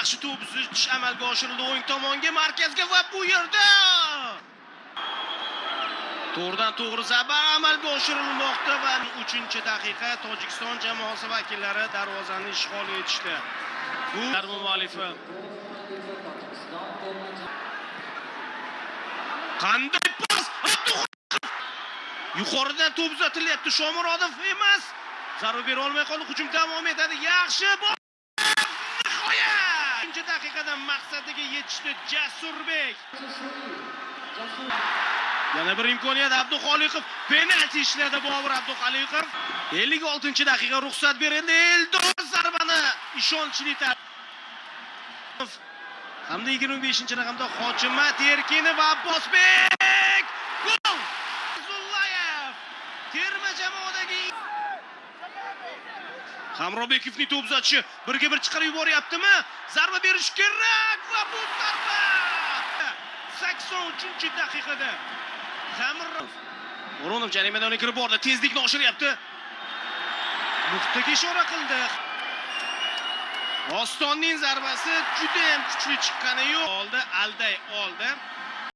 Yaxshi to'p uzatish amalga oshirildi o'ng tomonga, markazga va bu yerda to'g'ridan to'g'ri zarba amalga oshirilmoqda va 3-daqiqa Tojikiston jamoasi vakillari darvozani ishg'ol etishdi. Bu zarba muallifi. Qanday pas! Abduxoliqov! Yuqoridan to'p uzatilyapti. Shomurodov emas. Zarba bera olmay qoldi. Hujum davom etadi. Yaxshi. Nihoyat! 3-daqiqada maqsadiga yetishdi Jasurbek. Yana bir imkoniyat, Abduxoliqov penalti ishladi, Bobur Abduxoliqov. 56-daqiqa ruxsat berildi. Eldor zarbani ishonchli hamda 25-raqamda Hojimat Erkinov va Abbosbek. Gol! Zullayev terma jamoadagi Hamrobekovning to'p uzatishi, birga bir chiqarib yuboryaptimi? Zarba berish kerak va bu zarba 83-daqiqada Hamro O'runov jarima maydoniga kirib bordi, tezlikni oshiryapti. Nuqtaga ishora qildi. Ostonning zarbasi juda ham kuchli chiqqani yo'q. Oldi, alday oldi.